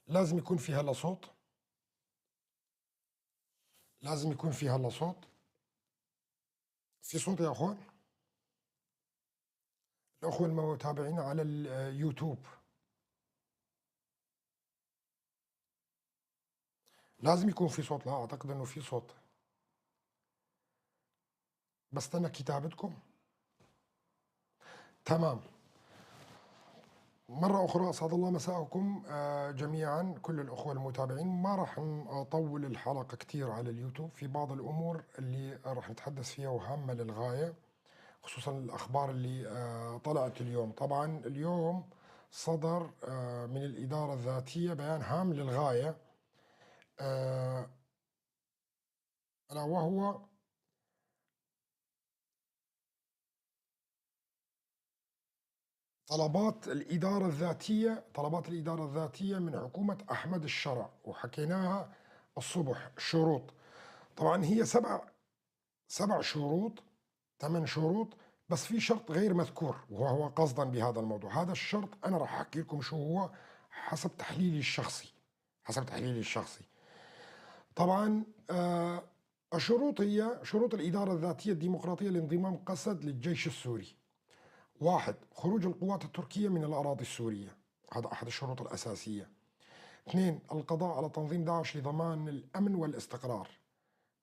لازم يكون في هلا صوت، لازم يكون في هلا صوت. في صوت يا اخوان؟ الاخوة المتابعين على اليوتيوب لازم يكون في صوت. لا اعتقد انه في صوت، بستنى كتابتكم. تمام. مرة أخرى أسعد الله مساءكم جميعا كل الأخوة المتابعين. ما راح نطول الحلقة كثير على اليوتيوب، في بعض الأمور اللي راح نتحدث فيها وهامة للغاية، خصوصا الأخبار اللي طلعت اليوم. طبعا اليوم صدر من الإدارة الذاتية بيان هام للغاية، ألا وهو طلبات الإدارة الذاتية، طلبات الإدارة الذاتية من حكومة أحمد الشرع، وحكيناها الصبح. شروط، طبعا هي سبع شروط، 8 شروط، بس في شرط غير مذكور وهو قصدا بهذا الموضوع. هذا الشرط أنا راح أحكي لكم شو هو حسب تحليلي الشخصي، حسب تحليلي الشخصي. طبعا الشروط هي شروط الإدارة الذاتية الديمقراطية لانضمام قسد للجيش السوري. 1، خروج القوات التركية من الأراضي السورية، هذا أحد الشروط الأساسية. 2، القضاء على تنظيم داعش لضمان الأمن والاستقرار.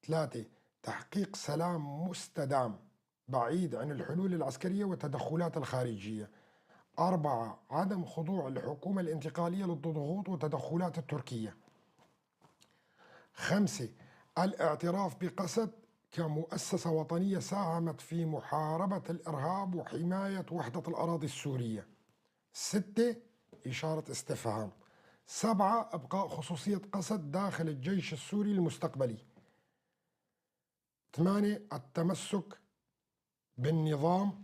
3، تحقيق سلام مستدام بعيد عن الحلول العسكرية والتدخلات الخارجية. 4، عدم خضوع الحكومة الانتقالية للضغوط والتدخلات التركية. 5، الاعتراف بقسد كمؤسسة وطنية ساهمت في محاربة الإرهاب وحماية وحدة الأراضي السورية. 6، إشارة استفهام. 7، إبقاء خصوصية قسد داخل الجيش السوري المستقبلي. 8، التمسك بالنظام،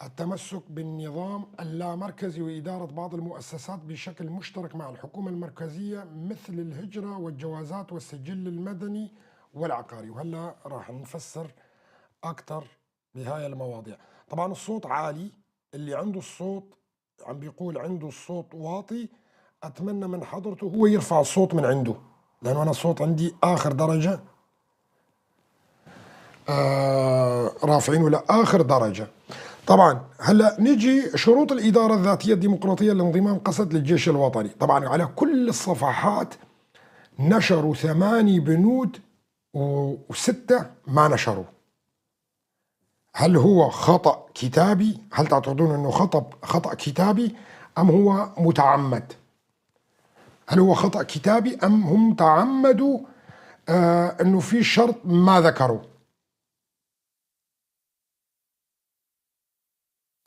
التمسك بالنظام اللامركزي وإدارة بعض المؤسسات بشكل مشترك مع الحكومة المركزية مثل الهجرة والجوازات والسجل المدني والعقاري. وهلا راح نفسر أكثر بهاي المواضيع. طبعا الصوت عالي، اللي عنده الصوت عم بيقول عنده الصوت واطي، أتمنى من حضرته هو يرفع الصوت من عنده، لأنه أنا الصوت عندي آخر درجة، رافعينه لآخر درجة. طبعا هلا نجي شروط الإدارة الذاتية الديمقراطية لانضمام قسد للجيش الوطني. طبعا على كل الصفحات نشروا 8 بنود و6 ما نشروا. هل هو خطأ كتابي؟ هل تعتقدون أنه خطأ كتابي أم هو متعمد؟ هل هو خطأ كتابي أم هم تعمدوا أنه في شرط ما ذكروا؟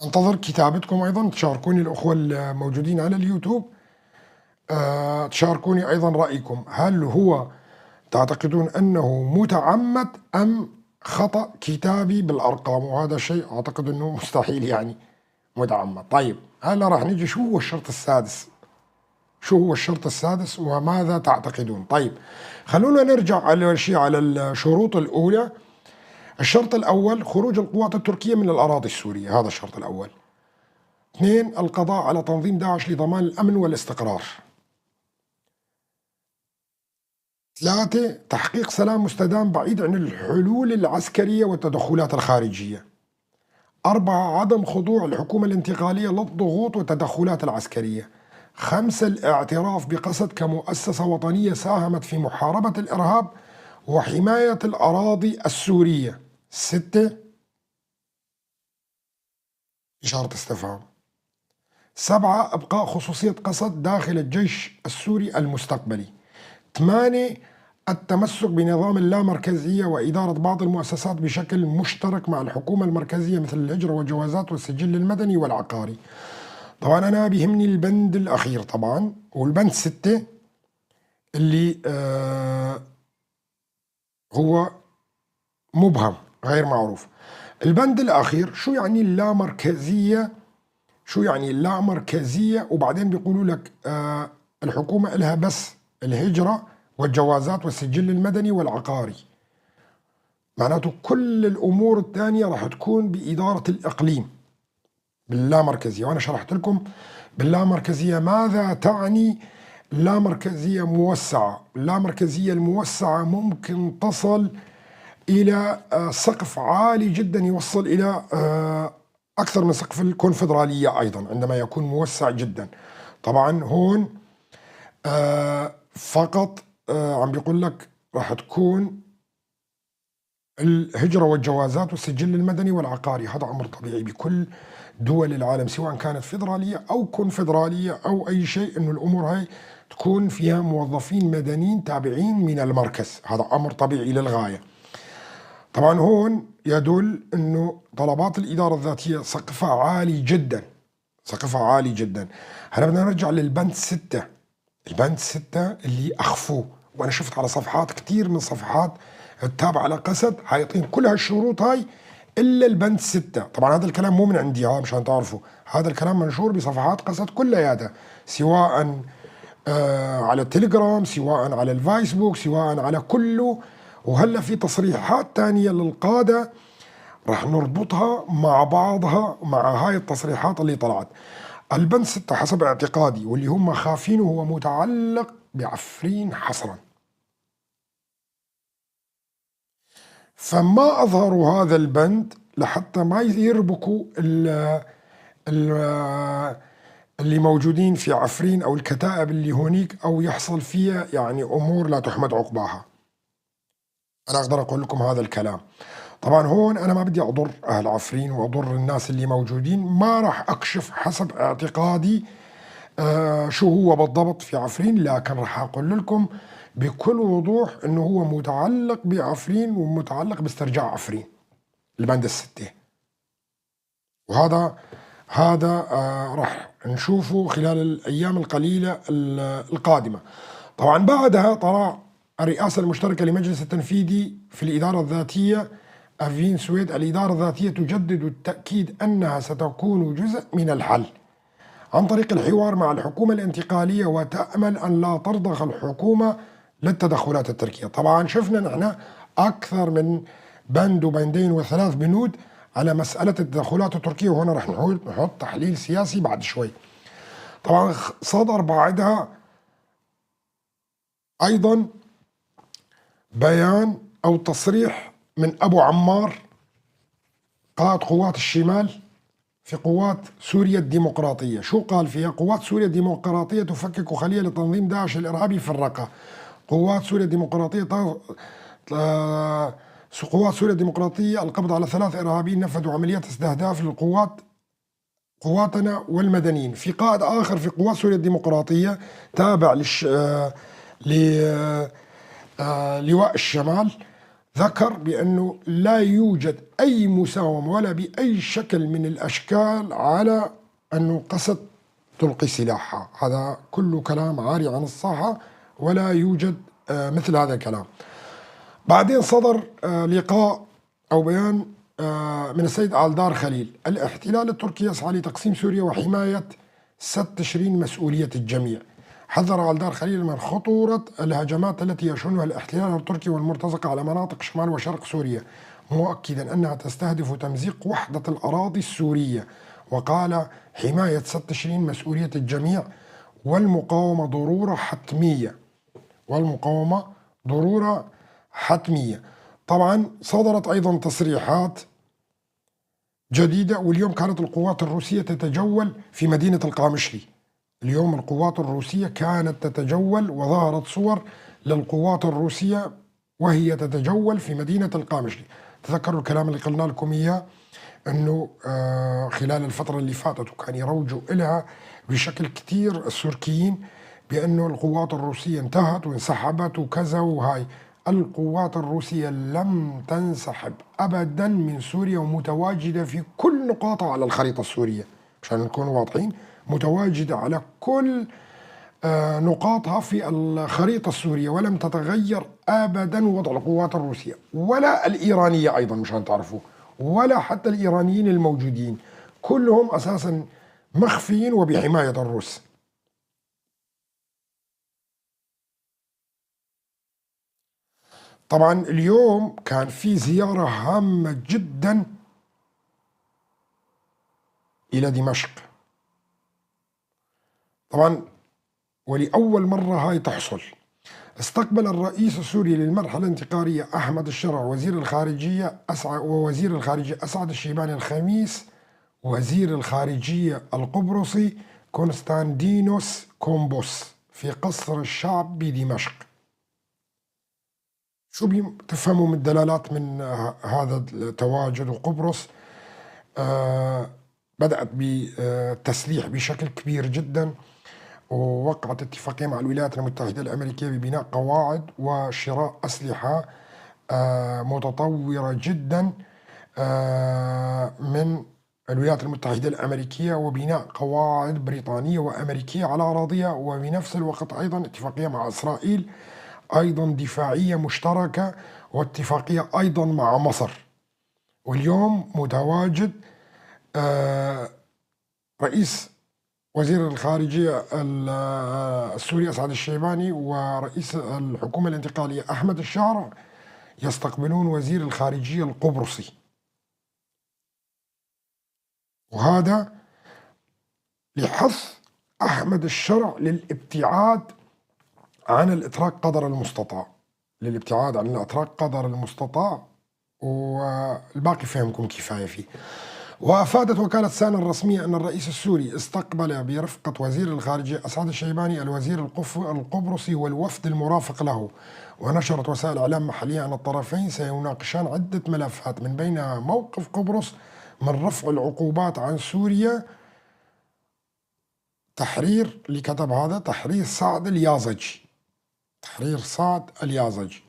انتظر كتابتكم أيضا، تشاركوني الأخوة الموجودين على اليوتيوب، تشاركوني أيضا رأيكم. هل هو تعتقدون أنه متعمد أم خطأ كتابي بالأرقام؟ وهذا شيء أعتقد أنه مستحيل يعني متعمد. طيب هلا راح نيجي شو هو الشرط السادس، شو هو الشرط السادس وماذا تعتقدون؟ طيب خلونا نرجع على شيء، على الشروط الأولى. الشرط الأول خروج القوات التركية من الأراضي السورية، هذا الشرط الأول. 2، القضاء على تنظيم داعش لضمان الأمن والاستقرار. 3، تحقيق سلام مستدام بعيد عن الحلول العسكرية والتدخلات الخارجية. 4، عدم خضوع الحكومة الانتقالية للضغوط والتدخلات العسكرية. 5، الاعتراف بقسد كمؤسسة وطنية ساهمت في محاربة الإرهاب وحماية الأراضي السورية. 6، إشارة استفهام. 7، إبقاء خصوصية قسد داخل الجيش السوري المستقبلي. 8، التمسك بنظام اللامركزية وإدارة بعض المؤسسات بشكل مشترك مع الحكومة المركزية مثل الهجرة والجوازات والسجل المدني والعقاري. طبعا أنا بيهمني البند الأخير طبعا، والبند 6 اللي هو مبهم غير معروف. البند الأخير شو يعني اللامركزية؟ شو يعني اللامركزية؟ وبعدين بيقولوا لك الحكومة لها بس الهجرة والجوازات والسجل المدني والعقاري، معناته كل الأمور الثانية راح تكون بإدارة الإقليم، باللامركزية، وأنا شرحت لكم باللامركزية ماذا تعني اللامركزية موسعة. اللامركزية الموسعة ممكن تصل إلى سقف عالي جدا، يوصل إلى أكثر من سقف الكونفدرالية أيضا عندما يكون موسع جدا. طبعا هون فقط عم بيقول لك راح تكون الهجرة والجوازات والسجل المدني والعقاري. هذا أمر طبيعي بكل دول العالم، سواء كانت فيدرالية أو كونفدرالية أو أي شيء، إنه الأمور هاي تكون فيها موظفين مدنيين تابعين من المركز، هذا أمر طبيعي للغاية. طبعا هون يدل أنه طلبات الإدارة الذاتية سقفها عالي جدا، سقفها عالي جدا. هلا بدنا نرجع للبند 6، البند 6 اللي أخفوه، وأنا شفت على صفحات كتير من صفحات التابعة لقسد حايطين كل هالشروط هاي إلا البند 6. طبعا هذا الكلام مو من عندي، مشان تعرفوا، هذا الكلام منشور بصفحات قسد كلياتها، سواء على التليجرام، سواء على الفيسبوك، سواء على كله. وهلا في تصريحات تانية للقادة راح نربطها مع بعضها مع هاي التصريحات اللي طلعت. البند 6 حسب اعتقادي واللي هم خافينه هو متعلق بعفرين حصرا، فما أظهروا هذا البند لحتى ما يربكوا اللي موجودين في عفرين أو الكتائب اللي هونيك، أو يحصل فيها يعني أمور لا تحمد عقباها. أنا أقدر أقول لكم هذا الكلام. طبعا هون أنا ما بدي أضر أهل عفرين وأضر الناس اللي موجودين، ما راح أكشف حسب اعتقادي شو هو بالضبط في عفرين، لكن راح أقول لكم بكل وضوح أنه هو متعلق بعفرين ومتعلق باسترجاع عفرين، البند 6. وهذا راح نشوفه خلال الأيام القليلة القادمة. طبعا بعدها طلع الرئاسة المشتركة لمجلس التنفيذي في الإدارة الذاتية أفين سويد، الإدارة الذاتية تجدد التأكيد أنها ستكون جزء من الحل عن طريق الحوار مع الحكومة الانتقالية، وتأمل أن لا ترضخ الحكومة للتدخلات التركية. طبعا شفنا نحن أكثر من بند وبندين وثلاث بنود على مسألة التدخلات التركية، وهنا رح نحط تحليل سياسي بعد شوي. طبعا صدر بعدها أيضا بيان أو تصريح من أبو عمار قائد قوات الشمال في قوات سوريا الديمقراطية. شو قال فيها؟ قوات سوريا الديمقراطية تفكك خلية لتنظيم داعش الإرهابي في الرقة. قوات سوريا الديمقراطية قوات سوريا الديمقراطية القبض على 3 إرهابيين نفذوا عمليات استهداف للقوات قواتنا والمدنيين. في قائد آخر في قوات سوريا الديمقراطية تابع لواء الشمال ذكر بأنه لا يوجد أي مساومة ولا بأي شكل من الأشكال على أنه قسد تلقي سلاحها. هذا كله كلام عاري عن الصحة ولا يوجد مثل هذا الكلام. بعدين صدر لقاء أو بيان من السيد آلدار خليل، الاحتلال التركي يسعى لتقسيم سوريا وحماية سد تشرين مسؤولية الجميع. حذر آلدار خليل من خطورة الهجمات التي يشنها الاحتلال التركي والمرتزقة على مناطق شمال وشرق سوريا، مؤكدا أنها تستهدف تمزيق وحدة الأراضي السورية. وقال حماية سد تشرين مسؤولية الجميع والمقاومة ضرورة حتمية، والمقاومة ضرورة حتمية. طبعا صدرت أيضا تصريحات جديدة، واليوم كانت القوات الروسية تتجول في مدينة القامشلي. اليوم القوات الروسية كانت تتجول وظهرت صور للقوات الروسية وهي تتجول في مدينة القامشلي. تذكروا الكلام اللي قلنا لكم إياه أنه خلال الفترة اللي فاتت وكان يروجوا إلها بشكل كتير السوركيين بأنه القوات الروسية انتهت وانسحبت وكذا وهاي. القوات الروسية لم تنسحب أبدا من سوريا ومتواجدة في كل نقاطها على الخريطة السورية، عشان نكون واضحين، متواجدة على كل نقاطها في الخريطة السورية، ولم تتغير أبدا وضع القوات الروسية ولا الإيرانية أيضا مشان تعرفوا، ولا حتى الإيرانيين الموجودين، كلهم أساسا مخفيين وبحماية الروس. طبعا اليوم كان في زيارة هامة جدا إلى دمشق. طبعا ولأول مرة هاي تحصل. استقبل الرئيس السوري للمرحلة الانتقالية أحمد الشرع وزير الخارجية أسعد ووزير الخارجية أسعد الشيباني الخميس وزير الخارجية القبرصي كونستاندينوس كومبوس في قصر الشعب بدمشق. شو بتفهموا من الدلالات من هذا التواجد؟ وقبرص بدأت بالتسليح بشكل كبير جدا، ووقعت اتفاقية مع الولايات المتحدة الأمريكية ببناء قواعد وشراء أسلحة متطورة جدا من الولايات المتحدة الأمريكية، وبناء قواعد بريطانية وأمريكية على أراضيها، وبنفس الوقت أيضا اتفاقية مع إسرائيل أيضا دفاعية مشتركة، واتفاقية أيضا مع مصر. واليوم متواجد رئيس وزير الخارجية السوري أسعد الشيباني ورئيس الحكومة الانتقالية أحمد الشارع يستقبلون وزير الخارجية القبرصي، وهذا لحث أحمد الشرع للابتعاد عن الإتراك قدر المستطاع، للابتعاد عن الإتراك قدر المستطاع، والباقي فهمكم كفاية فيه. وأفادت وكالة سانا الرسمية أن الرئيس السوري استقبل برفقة وزير الخارجية أسعد الشيباني الوزير القبرصي والوفد المرافق له. ونشرت وسائل إعلام محلية أن الطرفين سيناقشان عدة ملفات من بينها موقف قبرص من رفع العقوبات عن سوريا. تحرير اللي كتب هذا تحرير سعد اليازجي، تحرير سعد اليازجي.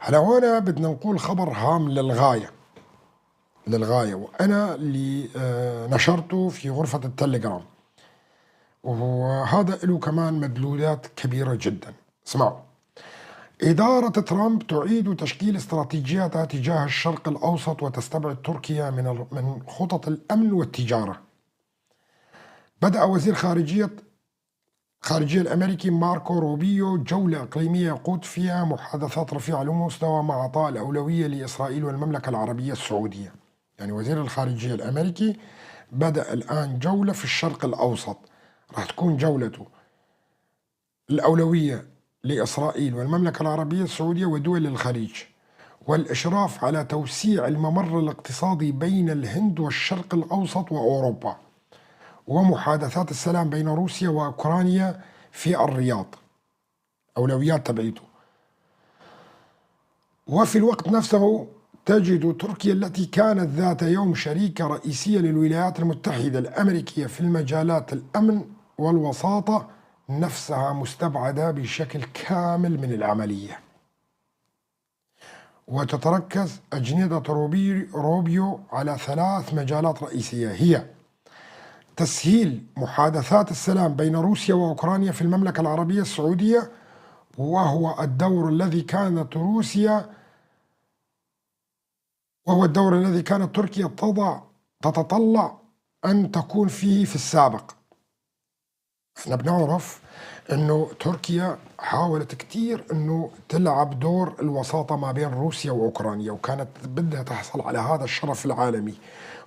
هلا هنا بدنا نقول خبر هام للغاية للغاية، وأنا اللي نشرته في غرفة التليجرام، وهذا له كمان مدلولات كبيرة جدا. اسمعوا، إدارة ترامب تعيد تشكيل استراتيجيتها تجاه الشرق الأوسط وتستبعد تركيا من خطط الأمن والتجارة. بدأ وزير خارجية الأمريكي ماركو روبيو جولة إقليمية يقود فيها محادثات رفيعة المستوى مع إعطاء الأولوية لإسرائيل والمملكة العربية السعودية. يعني وزير الخارجية الأمريكي بدأ الآن جولة في الشرق الأوسط، راح تكون جولته الأولوية لإسرائيل والمملكة العربية السعودية ودول الخليج، والإشراف على توسيع الممر الاقتصادي بين الهند والشرق الأوسط وأوروبا، ومحادثات السلام بين روسيا وأوكرانيا في الرياض، أولويات تبعيته. وفي الوقت نفسه تجد تركيا التي كانت ذات يوم شريكة رئيسية للولايات المتحدة الأمريكية في المجالات الأمن والوساطة نفسها مستبعدة بشكل كامل من العملية. وتتركز أجندة روبيو على 3 مجالات رئيسية، هي تسهيل محادثات السلام بين روسيا وأوكرانيا في المملكة العربية السعودية، وهو الدور الذي كانت روسيا وهو الدور الذي كانت تركيا تتطلع أن تكون فيه في السابق. احنا بنعرف أنه تركيا حاولت كثير أنه تلعب دور الوساطة ما بين روسيا وأوكرانيا، وكانت بدها تحصل على هذا الشرف العالمي.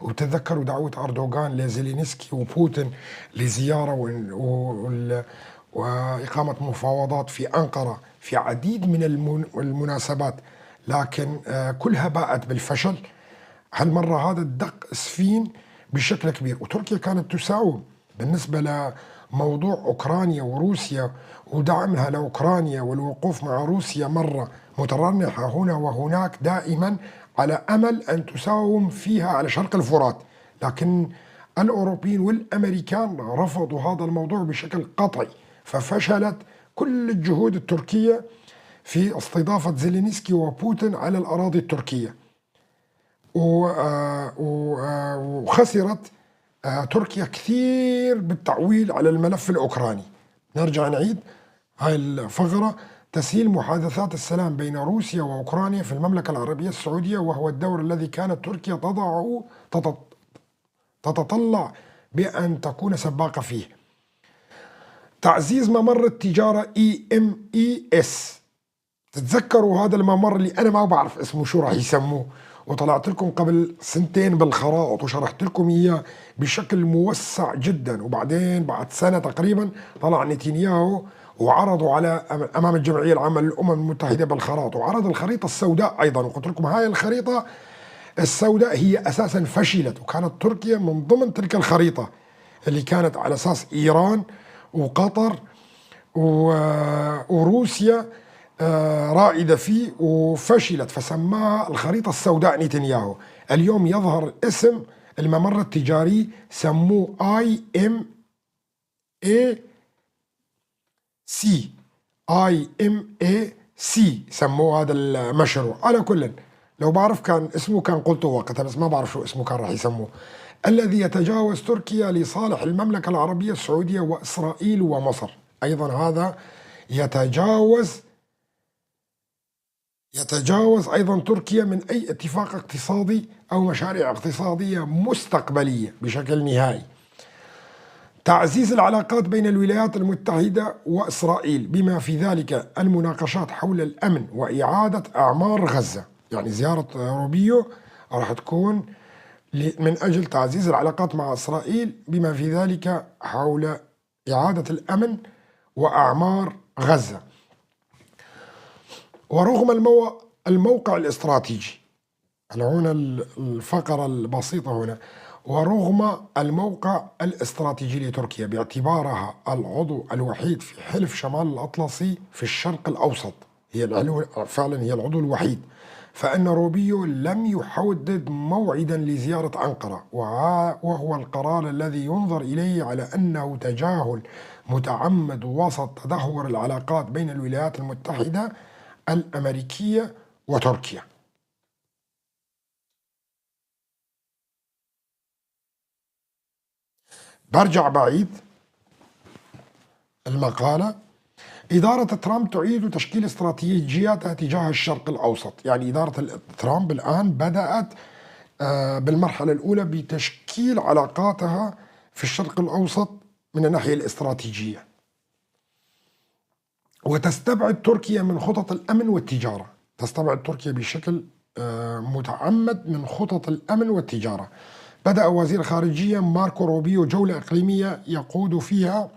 وتذكروا دعوة أردوغان لزيلينسكي وبوتين لزيارة وإقامة مفاوضات في أنقرة في عديد من المناسبات، لكن كلها باءت بالفشل. هالمرة هذا الدق سفين بشكل كبير، وتركيا كانت تساوم بالنسبة لموضوع أوكرانيا وروسيا ودعمها لأوكرانيا والوقوف مع روسيا مرة مترنحة هنا وهناك دائما على أمل أن تساوم فيها على شرق الفرات، لكن الأوروبيين والأمريكان رفضوا هذا الموضوع بشكل قطعي، ففشلت كل الجهود التركية في استضافة زيلينسكي وبوتين على الأراضي التركية، وخسرت تركيا كثير بالتعويل على الملف الأوكراني. نرجع نعيد هاي الفقرة: تسهيل محادثات السلام بين روسيا وأوكرانيا في المملكة العربية السعودية، وهو الدور الذي كانت تركيا تضعه تتطلع بأن تكون سباقة فيه. تعزيز ممر التجارة EMES، تتذكروا هذا الممر اللي أنا ما بعرف اسمه شو راح يسموه، وطلعت لكم قبل سنتين بالخرائط وشرحت لكم إياه بشكل موسع جدا. وبعدين بعد سنة تقريبا طلع نتنياهو وعرضوا على أمام الجمعية العامة للأمم المتحدة بالخرائط، وعرض الخريطة السوداء أيضا، وقلت لكم هاي الخريطة السوداء هي أساسا فشلت، وكانت تركيا من ضمن تلك الخريطة اللي كانت على أساس إيران وقطر وروسيا رائدة فيه وفشلت، فسماها الخريطة السوداء نتنياهو. اليوم يظهر اسم الممر التجاري، سموه IMAC، IMAC سموه هذا المشروع. على كل لو بعرف كان اسمه كان قلته وقتها، بس ما بعرف شو اسمه كان راح يسموه. الذي يتجاوز تركيا لصالح المملكة العربية السعودية وإسرائيل ومصر. أيضا هذا يتجاوز أيضا تركيا من أي اتفاق اقتصادي أو مشاريع اقتصادية مستقبلية بشكل نهائي. تعزيز العلاقات بين الولايات المتحدة وإسرائيل بما في ذلك المناقشات حول الأمن وإعادة أعمار غزة. يعني زيارة روبيو راح تكون من أجل تعزيز العلاقات مع إسرائيل بما في ذلك حول إعادة الأمن وأعمار غزة. ورغم الموقع الاستراتيجي، هنا الفقرة البسيطة هنا، ورغم الموقع الاستراتيجي لتركيا باعتبارها العضو الوحيد في حلف شمال الأطلسي في الشرق الأوسط، هي فعلا هي العضو الوحيد، فإن روبيو لم يحدد موعدا لزيارة أنقرة، وهو القرار الذي ينظر إليه على أنه تجاهل متعمد وسط تدهور العلاقات بين الولايات المتحدة الأمريكية وتركيا. برجع بعيد المقالة. إدارة ترامب تعيد تشكيل استراتيجياتها تجاه الشرق الأوسط. يعني إدارة ترامب الآن بدأت بالمرحلة الأولى بتشكيل علاقاتها في الشرق الأوسط من الناحية الاستراتيجية، وتستبعد تركيا من خطط الأمن والتجارة. تستبعد تركيا بشكل متعمد من خطط الأمن والتجارة. بدأ وزير الخارجية ماركو روبيو جولة إقليمية يقود فيها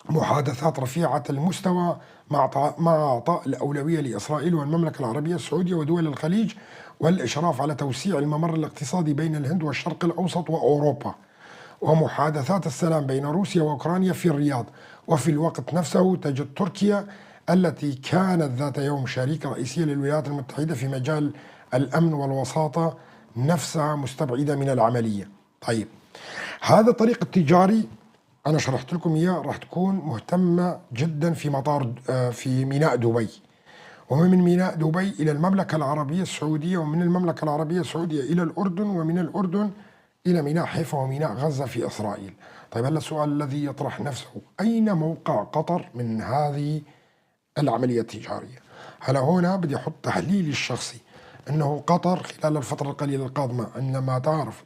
محادثات رفيعة المستوى مع إعطاء الأولوية لإسرائيل والمملكة العربية السعودية ودول الخليج، والإشراف على توسيع الممر الاقتصادي بين الهند والشرق الأوسط وأوروبا، ومحادثات السلام بين روسيا وأوكرانيا في الرياض. وفي الوقت نفسه تجد تركيا التي كانت ذات يوم شريك رئيسية للولايات المتحدة في مجال الأمن والوساطة نفسها مستبعدة من العملية. طيب هذا الطريق التجاري أنا شرحت لكم إياه، راح تكون مهتمة جدا في مطار في ميناء دبي، ومن ميناء دبي إلى المملكة العربية السعودية، ومن المملكة العربية السعودية إلى الأردن، ومن الأردن إلى ميناء حيفا وميناء غزة في إسرائيل. طيب هلا السؤال الذي يطرح نفسه، أين موقع قطر من هذه العملية التجارية؟ هلا هنا بدي أحط تحليلي الشخصي، أنه قطر خلال الفترة القليلة القادمة عندما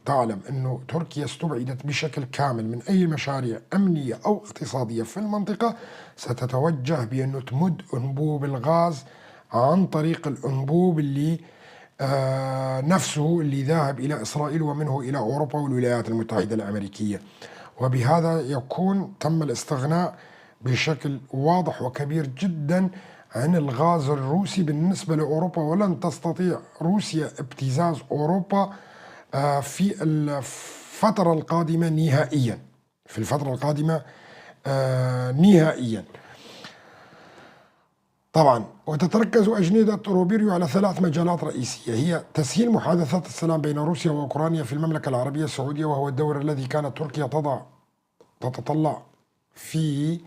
تعلم أنه تركيا استبعدت بشكل كامل من أي مشاريع أمنية أو اقتصادية في المنطقة، ستتوجه بأنه تمد أنبوب الغاز عن طريق الأنبوب اللي نفسه اللي ذاهب إلى إسرائيل ومنه إلى أوروبا والولايات المتحدة الأمريكية، وبهذا يكون تم الاستغناء بشكل واضح وكبير جدا عن الغاز الروسي بالنسبة لأوروبا، ولن تستطيع روسيا ابتزاز أوروبا في الفترة القادمة نهائيا، في الفترة القادمة نهائيا. طبعا وتتركز أجندة روبيريو على ثلاث مجالات رئيسية، هي تسهيل محادثات السلام بين روسيا وأوكرانيا في المملكة العربية السعودية، وهو الدور الذي كانت تركيا تتطلع فيه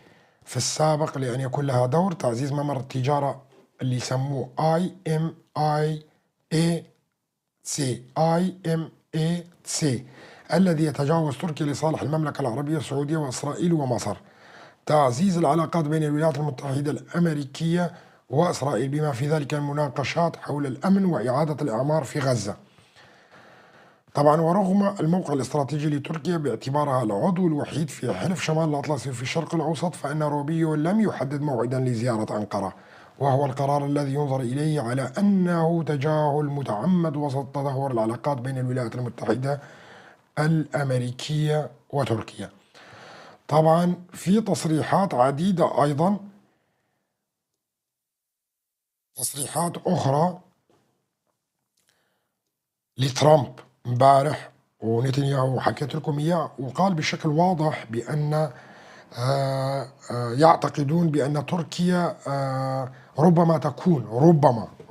في السابق لأن يكون لها دور، تعزيز ممر التجارة اللي يسموه IMIAC IMAC الذي يتجاوز تركيا لصالح المملكة العربية السعودية وإسرائيل ومصر، تعزيز العلاقات بين الولايات المتحدة الأمريكية وإسرائيل بما في ذلك المناقشات حول الأمن وإعادة الإعمار في غزة. طبعا ورغم الموقع الاستراتيجي لتركيا باعتبارها العضو الوحيد في حلف شمال الأطلسي في الشرق الأوسط، فإن روبيو لم يحدد موعدا لزيارة أنقرة، وهو القرار الذي ينظر إليه على أنه تجاهل متعمد وسط تدهور العلاقات بين الولايات المتحدة الأمريكية وتركيا. طبعا في تصريحات عديدة أيضا، تصريحات أخرى لترامب امبارح ونتنياهو حكيت لكم إياه، وقال بشكل واضح بأن يعتقدون بأن تركيا ربما تكون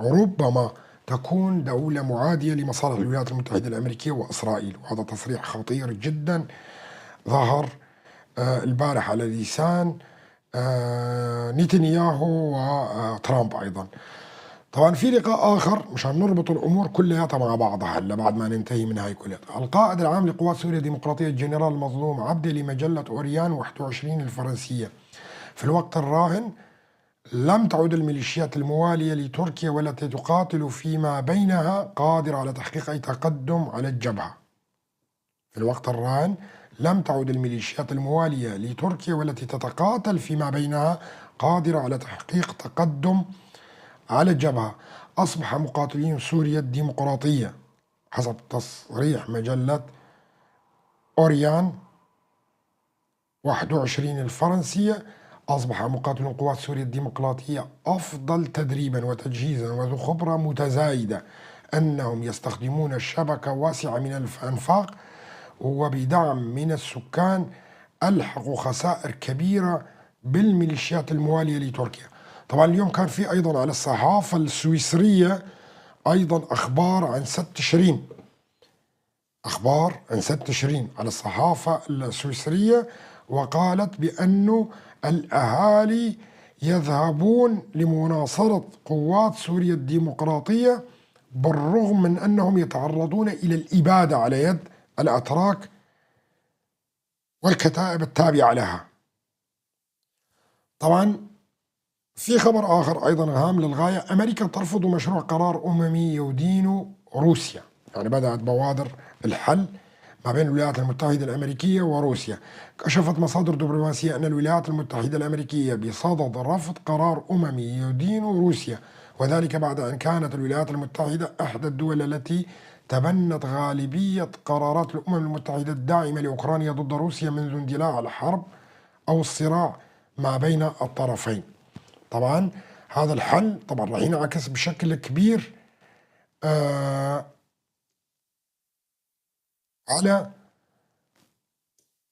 ربما تكون دولة معادية لمصالح الولايات المتحدة الأمريكية وإسرائيل، وهذا تصريح خطير جدا ظهر البارح على لسان نتنياهو وترامب أيضا. طبعا في لقاء آخر مشان نربط الأمور كلها مع بعضها هلا بعد ما ننتهي من هاي كلها. القائد العام لقوات سوريا الديمقراطية الجنرال المظلوم عبدي لمجلة أوريان 21 الفرنسية: في الوقت الراهن لم تعد الميليشيات الموالية لتركيا والتي تقاتل فيما بينها قادرة على تحقيق أي تقدم على الجبهة. في الوقت الراهن لم تعد الميليشيات الموالية لتركيا والتي تتقاتل فيما بينها قادرة على تحقيق تقدم على الجبهة. أصبح مقاتلين سوريا الديمقراطية حسب تصريح مجلة أوريان 21 الفرنسية، أصبح مقاتلون قوات سوريا الديمقراطية أفضل تدريبا وتجهيزا وذو خبرة متزايدة، أنهم يستخدمون شبكة واسعة من الأنفاق وبدعم من السكان ألحقوا خسائر كبيرة بالميليشيات الموالية لتركيا. طبعا اليوم كان في أيضا على الصحافة السويسرية أيضا أخبار عن سد تشرين، أخبار عن سد تشرين على الصحافة السويسرية، وقالت بأنه الأهالي يذهبون لمناصرة قوات سوريا الديمقراطية بالرغم من أنهم يتعرضون إلى الإبادة على يد الأتراك والكتائب التابعة لها. طبعا في خبر آخر أيضا هام للغاية، أمريكا ترفض مشروع قرار أممي يدين روسيا. يعني بدأت بوادر الحل ما بين الولايات المتحدة الأمريكية وروسيا. كشفت مصادر دبلوماسية أن الولايات المتحدة الأمريكية بصدد رفض قرار أممي يدين روسيا، وذلك بعد أن كانت الولايات المتحدة إحدى الدول التي تبنت غالبية قرارات الأمم المتحدة الداعمة لأوكرانيا ضد روسيا منذ اندلاع الحرب أو الصراع ما بين الطرفين. طبعا هذا الحل طبعا راح ينعكس بشكل كبير على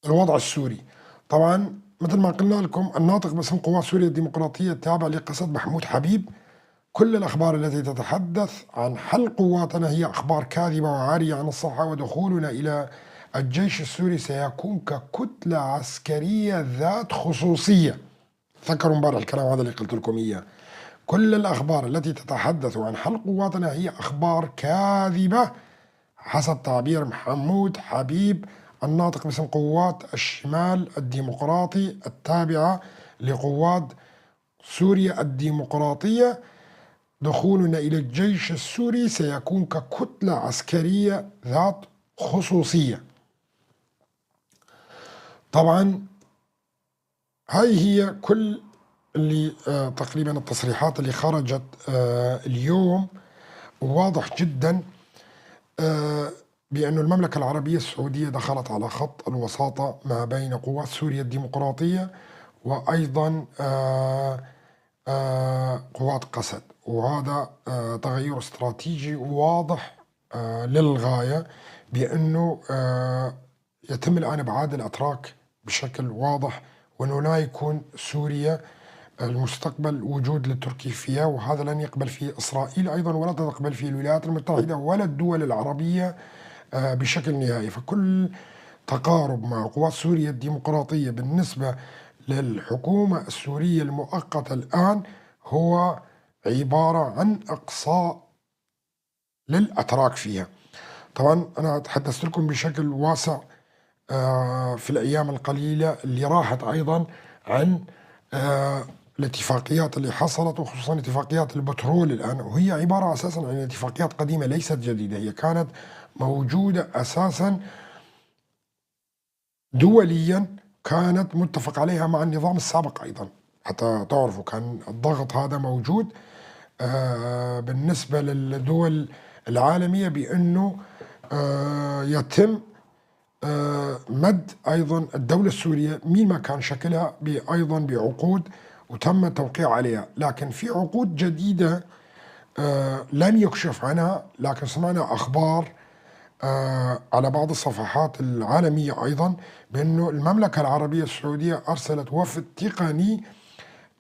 الوضع السوري. طبعا مثل ما قلنا لكم الناطق باسم قوات سوريا الديمقراطية التابع لقسد محمود حبيب، كل الأخبار التي تتحدث عن حل قواتنا هي أخبار كاذبة وعارية عن الصحة، ودخولنا إلى الجيش السوري سيكون ككتلة عسكرية ذات خصوصية. تذكروا امبارح الكلام هذا اللي قلت لكم إياه. كل الأخبار التي تتحدث عن حل قواتنا هي أخبار كاذبة حسب تعبير محمود حبيب الناطق باسم قوات الشمال الديمقراطي التابعة لقوات سوريا الديمقراطية. دخولنا إلى الجيش السوري سيكون ككتلة عسكرية ذات خصوصية. طبعا هاي هي كل اللي تقريبا التصريحات اللي خرجت اليوم. وواضح جدا بأن المملكة العربية السعودية دخلت على خط الوساطة ما بين قوات سوريا الديمقراطية وأيضا قوات قسد، وهذا تغير استراتيجي واضح للغاية بأنه يتم الآن إبعاد الأتراك بشكل واضح، وأنه لا يكون سوريا المستقبل وجود للتركي فيها، وهذا لن يقبل فيه إسرائيل أيضا ولا تقبل فيه الولايات المتحدة ولا الدول العربية بشكل نهائي. فكل تقارب مع قوات سوريا الديمقراطية بالنسبة للحكومة السورية المؤقتة الآن هو عبارة عن إقصاء للأتراك فيها. طبعا أنا تحدثت لكم بشكل واسع في الأيام القليلة اللي راحت أيضا عن الاتفاقيات اللي حصلت، وخصوصا اتفاقيات البترول الآن، وهي عبارة أساسا عن اتفاقيات قديمة ليست جديدة، هي كانت موجودة أساسا دوليا، كانت متفق عليها مع النظام السابق أيضا. حتى تعرفوا كان الضغط هذا موجود بالنسبة للدول العالمية بأنه يتم مد أيضا الدولة السورية مين ما كان شكلها أيضا بعقود وتم التوقيع عليها. لكن في عقود جديدة لم يكشف عنها، لكن سمعنا أخبار على بعض الصفحات العالمية أيضا بأنه المملكة العربية السعودية أرسلت وفد تقني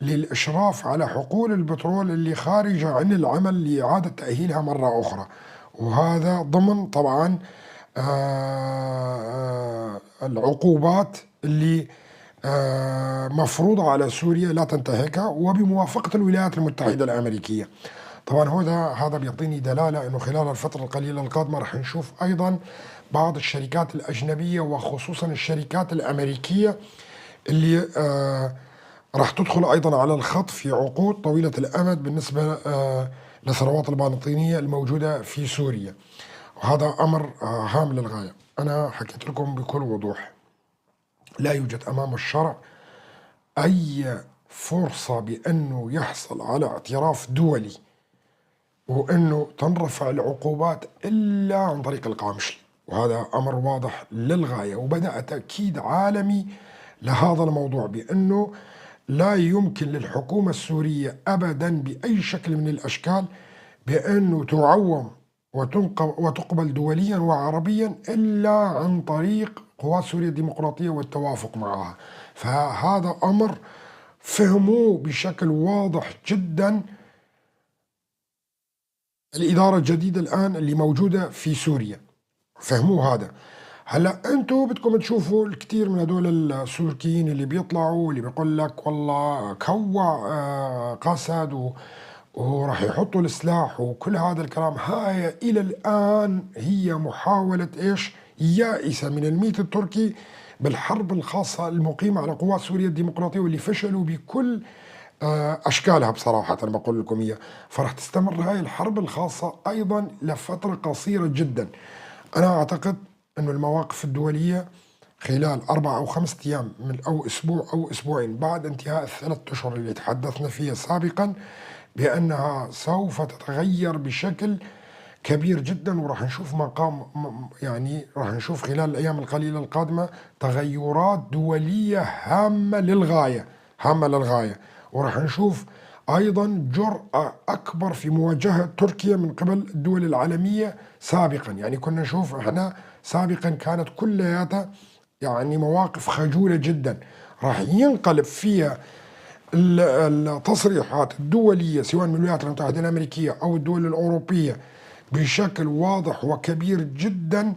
للإشراف على حقول البترول اللي خارجة عن العمل لإعادة تأهيلها مرة أخرى، وهذا ضمن طبعا العقوبات اللي مفروضة على سوريا لا تنتهكها وبموافقة الولايات المتحدة الأمريكية. طبعا هذا بيعطيني دلالة أنه خلال الفترة القليلة القادمة رح نشوف أيضا بعض الشركات الأجنبية وخصوصا الشركات الأمريكية اللي راح تدخل أيضا على الخط في عقود طويلة الأمد بالنسبة للثروات الباطنية الموجودة في سوريا، وهذا أمر هام للغاية. أنا حكيت لكم بكل وضوح، لا يوجد أمام الشرع أي فرصة بأنه يحصل على اعتراف دولي وأنه تنرفع العقوبات إلا عن طريق القامشلي، وهذا أمر واضح للغاية. وبدأ تأكيد عالمي لهذا الموضوع بأنه لا يمكن للحكومة السورية أبدا بأي شكل من الأشكال بأنه تعوم وتقبل دوليا وعربيا إلا عن طريق قوات سوريا الديمقراطية والتوافق معها. فهذا أمر فهموه بشكل واضح جدا الإدارة الجديدة الآن اللي موجودة في سوريا، فهموه هذا. هلا انتم بدكم تشوفوا الكثير من هدول السوريين اللي بيطلعوا اللي بيقول لك والله كوع قسد وراح يحطوا السلاح وكل هذا الكلام، هاي الى الان هي محاولة ايش؟ يائسة من الميت التركي بالحرب الخاصة المقيمة على قوات سوريا الديمقراطية واللي فشلوا بكل اشكالها بصراحة بقول لكم اياها. فراح تستمر هاي الحرب الخاصة ايضا لفترة قصيرة جدا. انا اعتقد انه المواقف الدولية خلال 4 أو 5 أيام من أو أسبوع أو أسبوعين بعد انتهاء ال3 أشهر اللي تحدثنا فيها سابقا بأنها سوف تتغير بشكل كبير جدا، وراح نشوف مقام يعني راح نشوف خلال الأيام القليلة القادمة تغيرات دولية هامة للغاية، هامة للغاية. وراح نشوف أيضا جرأة أكبر في مواجهة تركيا من قبل الدول العالمية سابقا. يعني كنا نشوف احنا سابقا كانت كلياتها يعني مواقف خجولة جدا، راح ينقلب فيها التصريحات الدولية سواء من الولايات المتحدة الأمريكية أو الدول الأوروبية بشكل واضح وكبير جدا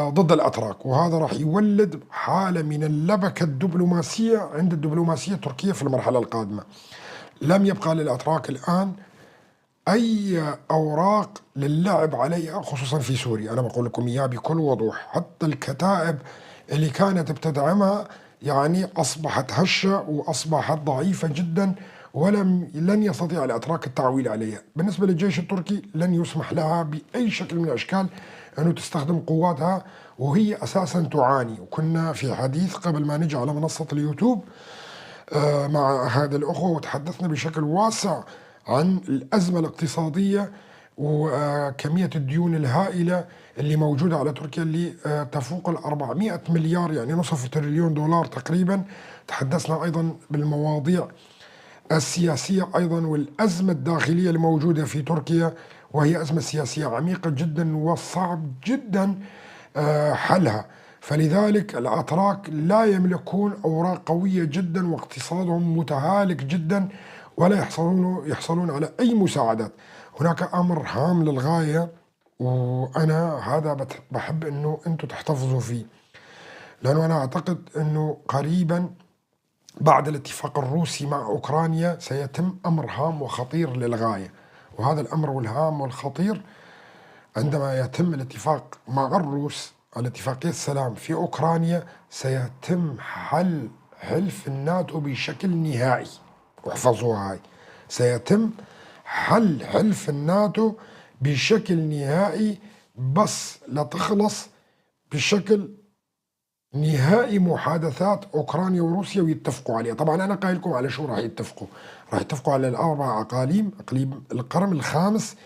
ضد الأتراك، وهذا راح يولد حالة من اللبكة الدبلوماسية عند الدبلوماسية التركية في المرحلة القادمة. لم يبقى للأتراك الآن أي أوراق للعب عليها خصوصا في سوريا، أنا بقول لكم إياه بكل وضوح. حتى الكتائب اللي كانت بتدعمها يعني أصبحت هشة وأصبحت ضعيفة جدا، ولم لن يستطيع الأتراك التعويل عليها. بالنسبة للجيش التركي لن يسمح لها بأي شكل من الأشكال أنه تستخدم قواتها وهي أساسا تعاني. وكنا في حديث قبل ما نجي على منصة اليوتيوب مع هذا الأخوة وتحدثنا بشكل واسع عن الأزمة الاقتصادية وكمية الديون الهائلة اللي موجودة على تركيا اللي تفوق ال 400 مليار، يعني نصف تريليون دولار تقريبا. تحدثنا أيضا بالمواضيع السياسية أيضا والأزمة الداخلية الموجودة في تركيا، وهي أزمة سياسية عميقة جدا وصعب جدا حلها. فلذلك الأتراك لا يملكون أوراق قوية جدا واقتصادهم متهالك جدا ولا يحصلون على أي مساعدات. هناك أمر هام للغاية، وأنا هذا بحب أنه أنتم تحتفظوا فيه، لأنه أنا أعتقد أنه قريبا بعد الاتفاق الروسي مع أوكرانيا سيتم أمر هام وخطير للغاية. وهذا الأمر والهام والخطير عندما يتم الاتفاق مع الروس على اتفاقية السلام في أوكرانيا سيتم حل حلف الناتو بشكل نهائي. واحفظوها هاي، سيتم حل حلف الناتو بشكل نهائي، بس لتخلص بشكل نهائي محادثات أوكرانيا وروسيا ويتفقوا عليها. طبعا أنا قايل لكم على شو راح يتفقوا. راح يتفقوا على الأربع أقاليم، إقليم القرم الخامس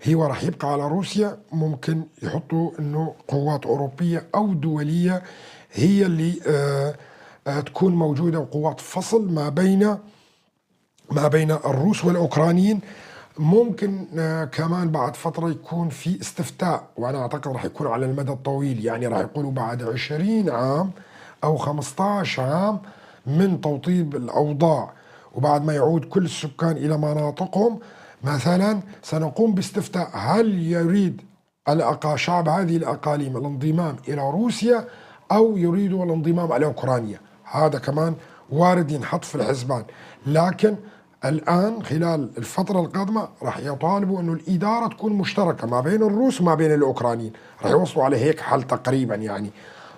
هو راح يبقى على روسيا، ممكن يحطوا أنه قوات أوروبية أو دولية هي اللي تكون موجودة، وقوات فصل ما بين الروس والأوكرانيين. ممكن كمان بعد فترة يكون في استفتاء، وأنا أعتقد راح يكون على المدى الطويل، يعني راح يقولوا بعد 20 عام أو 15 عام من توطيب الأوضاع وبعد ما يعود كل السكان إلى مناطقهم مثلا سنقوم باستفتاء هل يريد شعب هذه الأقاليم الانضمام إلى روسيا أو يريدوا الانضمام إلى أوكرانيا. هذا كمان وارد ينحط في الحسبان، لكن الآن خلال الفترة القادمة راح يطالبوا أنه الإدارة تكون مشتركة ما بين الروس وما بين الأوكرانيين، راح يوصلوا على هيك حل تقريبا يعني.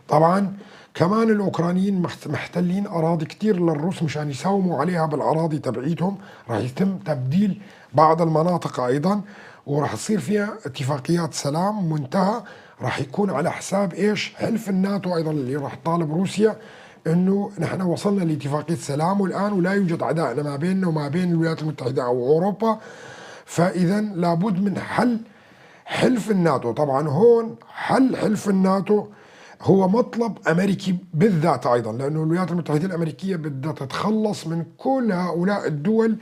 طبعا كمان الأوكرانيين محتلين أراضي كتير للروس مشان يساوموا عليها بالأراضي تبعيتهم، راح يتم تبديل بعض المناطق أيضا، وراح تصير فيها اتفاقيات سلام منتهى، راح يكون على حساب إيش؟ حلف الناتو أيضا اللي راح طالب روسيا انه نحن وصلنا لاتفاقيه سلام والان ولا يوجد عداء ما بيننا وما بين الولايات المتحده او اوروبا، فاذا لابد من حل حلف الناتو. طبعا هون حل حلف الناتو هو مطلب امريكي بالذات ايضا، لانه الولايات المتحده الامريكيه بدها تتخلص من كل هؤلاء الدول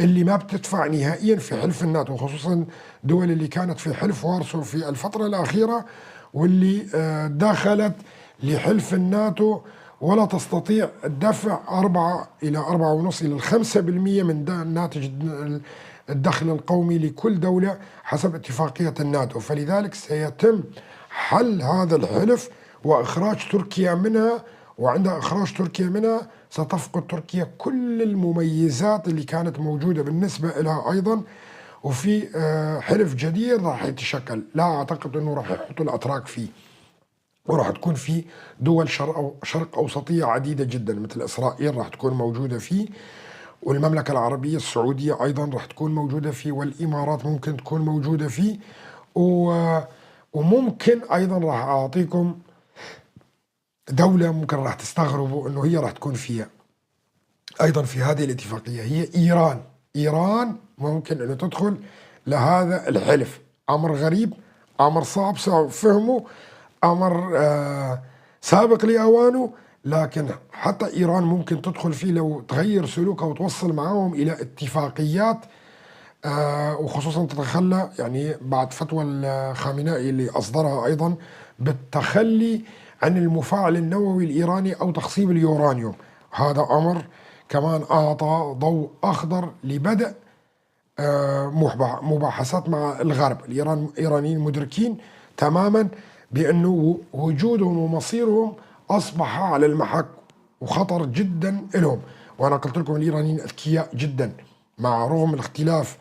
اللي ما بتدفع نهائيا في حلف الناتو، خصوصا دول اللي كانت في حلف وارسو في الفتره الاخيره واللي دخلت لحلف الناتو ولا تستطيع الدفع 4 إلى 4.5 إلى 5% من ناتج الدخل القومي لكل دولة حسب اتفاقية الناتو. فلذلك سيتم حل هذا الحلف وإخراج تركيا منها، وعند إخراج تركيا منها ستفقد تركيا كل المميزات اللي كانت موجودة بالنسبة لها أيضا، وفي حلف جديد راح يتشكل، لا أعتقد أنه راح يحطوا الأتراك فيه، وراح تكون في دول شرق أوسطية عديدة جدا مثل إسرائيل راح تكون موجودة فيه، والمملكة العربية السعودية أيضا راح تكون موجودة فيه، والإمارات ممكن تكون موجودة فيه، وممكن أيضا راح أعطيكم دولة ممكن راح تستغربوا أنه هي راح تكون فيها أيضا في هذه الاتفاقية، هي إيران. إيران ممكن أنه تدخل لهذا الحلف. أمر غريب، أمر صعب فهمه، أمر سابق لأوانه، لكن حتى إيران ممكن تدخل فيه لو تغير سلوكها وتوصل معهم إلى اتفاقيات، وخصوصا تتخلى يعني بعد فتوى الخامنائي اللي أصدرها أيضا بالتخلي عن المفاعل النووي الإيراني أو تخصيب اليورانيوم. هذا أمر كمان أعطى ضوء أخضر لبدء مباحثات مع الغرب. الإيرانيين مدركين تماما بأنه وجودهم ومصيرهم أصبح على المحك وخطر جدا لهم، وأنا قلت لكم الإيرانيين أذكياء جدا مع رغم الاختلاف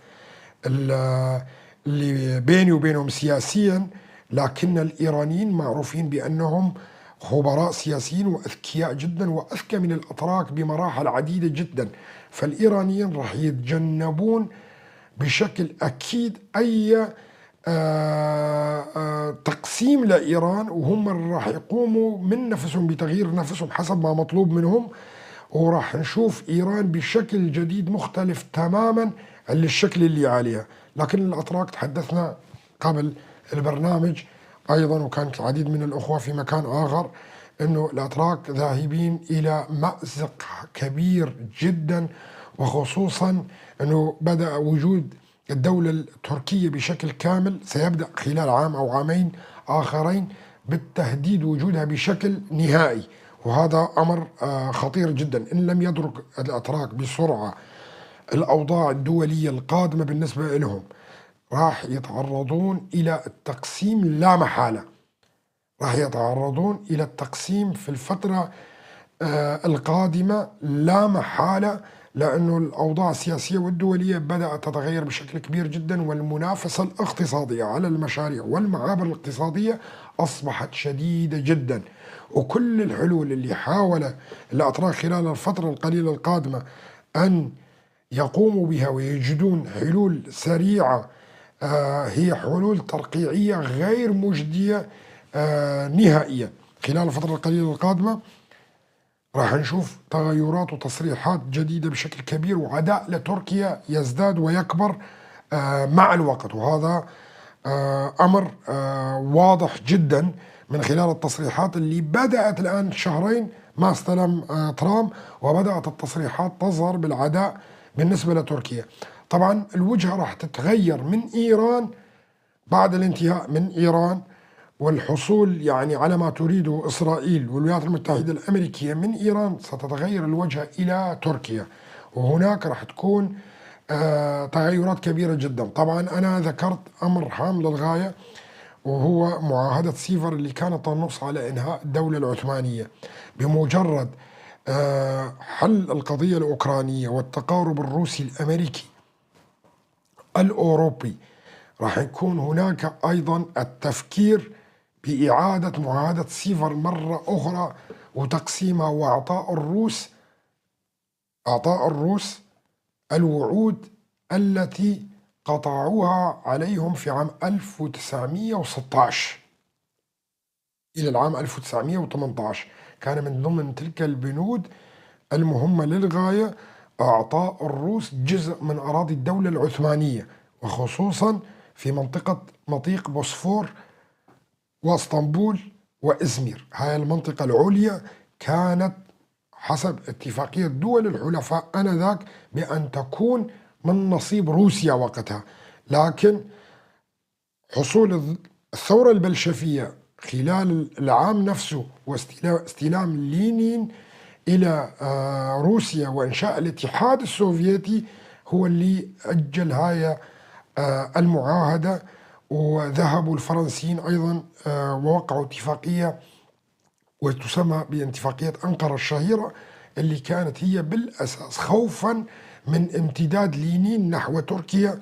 اللي بيني وبينهم سياسيا، لكن الإيرانيين معروفين بأنهم خبراء سياسيين وأذكياء جدا وأذكى من الأتراك بمراحل عديدة جدا. فالإيرانيين راح يتجنبون بشكل أكيد أي تقسيم لإيران، وهم راح يقوموا من نفسهم بتغيير نفسهم حسب ما مطلوب منهم، وراح نشوف إيران بشكل جديد مختلف تماما عن الشكل اللي عليها. لكن الأتراك تحدثنا قبل البرنامج أيضا، وكانت العديد من الأخوة في مكان آخر، أنه الأتراك ذاهبين إلى مأزق كبير جدا، وخصوصا أنه بدأ وجود الدولة التركية بشكل كامل، سيبدأ خلال عام أو عامين آخرين بالتهديد وجودها بشكل نهائي، وهذا أمر خطير جدا. إن لم يدرك الأتراك بسرعة الأوضاع الدولية القادمة بالنسبة لهم راح يتعرضون إلى التقسيم لا محالة، راح يتعرضون إلى التقسيم في الفترة القادمة لا محالة، لأنه الأوضاع السياسية والدولية بدأت تتغير بشكل كبير جدا، والمنافسة الاقتصادية على المشاريع والمعابر الاقتصادية أصبحت شديدة جدا، وكل الحلول اللي حاول الأتراك خلال الفترة القليلة القادمة أن يقوموا بها ويجدون حلول سريعة هي حلول ترقيعية غير مجدية نهائيا خلال الفترة القليلة القادمة راح نشوف تغيرات وتصريحات جديدة بشكل كبير، وعداء لتركيا يزداد ويكبر مع الوقت، وهذا أمر واضح جدا من خلال التصريحات اللي بدأت الآن شهرين ما استلم ترامب، وبدأت التصريحات تظهر بالعداء بالنسبة لتركيا. طبعا الوجهة راح تتغير من إيران بعد الانتهاء من إيران والحصول يعني على ما تريده إسرائيل والولايات المتحدة الأمريكية من إيران، ستتغير الوجهة إلى تركيا، وهناك راح تكون تغيرات كبيرة جدا. طبعا أنا ذكرت أمر هام للغاية، وهو معاهدة سيفر اللي كانت تنص على إنهاء الدولة العثمانية. بمجرد حل القضية الأوكرانية والتقارب الروسي الأمريكي الأوروبي، راح يكون هناك أيضا التفكير بإعادة معاهدة سيفر مرة أخرى وتقسيمها، وإعطاء الروس الوعود التي قطعوها عليهم في عام 1916 إلى العام 1918. كان من ضمن تلك البنود المهمة للغاية إعطاء الروس جزء من أراضي الدولة العثمانية، وخصوصا في منطقة مضيق بوسفور واسطنبول وإزمير. هاي المنطقة العليا كانت حسب اتفاقية دول الحلفاء آنذاك بأن تكون من نصيب روسيا وقتها، لكن حصول الثورة البلشفية خلال العام نفسه واستلام لينين إلى روسيا وإنشاء الاتحاد السوفيتي هو اللي أجل هاي المعاهدة. وذهبوا الفرنسيين أيضا ووقعوا اتفاقية وتسمى باتفاقية أنقرة الشهيرة، اللي كانت هي بالأساس خوفا من امتداد لينين نحو تركيا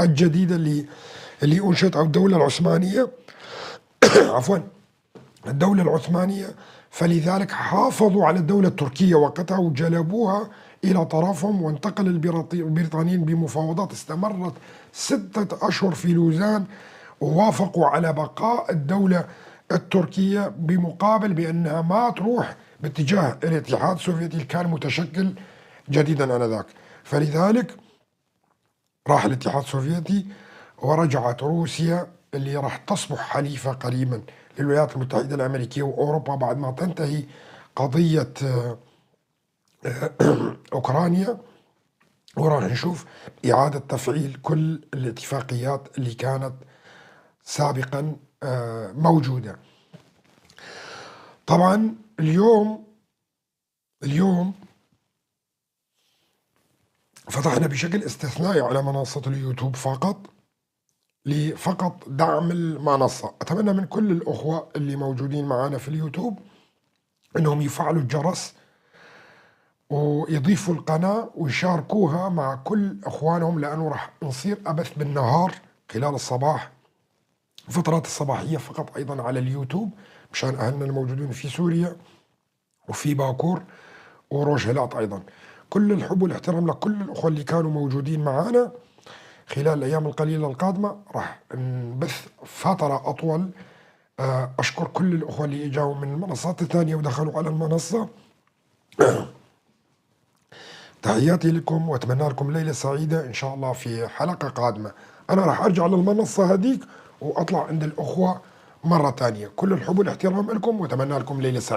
الجديدة اللي أنشئت، أو الدولة العثمانية عفوا الدولة العثمانية. فلذلك حافظوا على الدولة التركية وقتها وجلبوها إلى طرفهم، وانتقل البريطانيين بمفاوضات استمرت 6 أشهر في لوزان، ووافقوا على بقاء الدولة التركية بمقابل بأنها ما تروح باتجاه الاتحاد السوفيتي اللي كان متشكل جديدا آنذاك. فلذلك راح الاتحاد السوفيتي ورجعت روسيا اللي راح تصبح حليفة قريبا للولايات المتحدة الأمريكية وأوروبا بعد ما تنتهي قضية أوكرانيا، وراح نشوف إعادة تفعيل كل الاتفاقيات اللي كانت سابقا موجودة. طبعا اليوم فتحنا بشكل استثنائي على منصة اليوتيوب فقط لفقط دعم المنصة. أتمنى من كل الأخوة اللي موجودين معنا في اليوتيوب أنهم يفعلوا الجرس ويضيفوا القناة ويشاركوها مع كل أخوانهم، لأنه راح نصير أبث بالنهار خلال الصباح، فترات الصباحية فقط أيضا على اليوتيوب، مشان أهلنا الموجودين في سوريا وفي باكور وروجهلات أيضا. كل الحب والاحترام لكل الأخوة اللي كانوا موجودين معانا. خلال الأيام القليلة القادمة راح نبث فترة أطول. أشكر كل الأخوة اللي إجاوا من المنصات الثانية ودخلوا على المنصة. تحياتي لكم وأتمنى لكم ليلة سعيدة إن شاء الله في حلقة قادمة. أنا راح أرجع للمنصة هذيك وأطلع عند الأخوة مرة ثانية. كل الحب والاحترام لكم وأتمنى لكم ليلة سعيدة.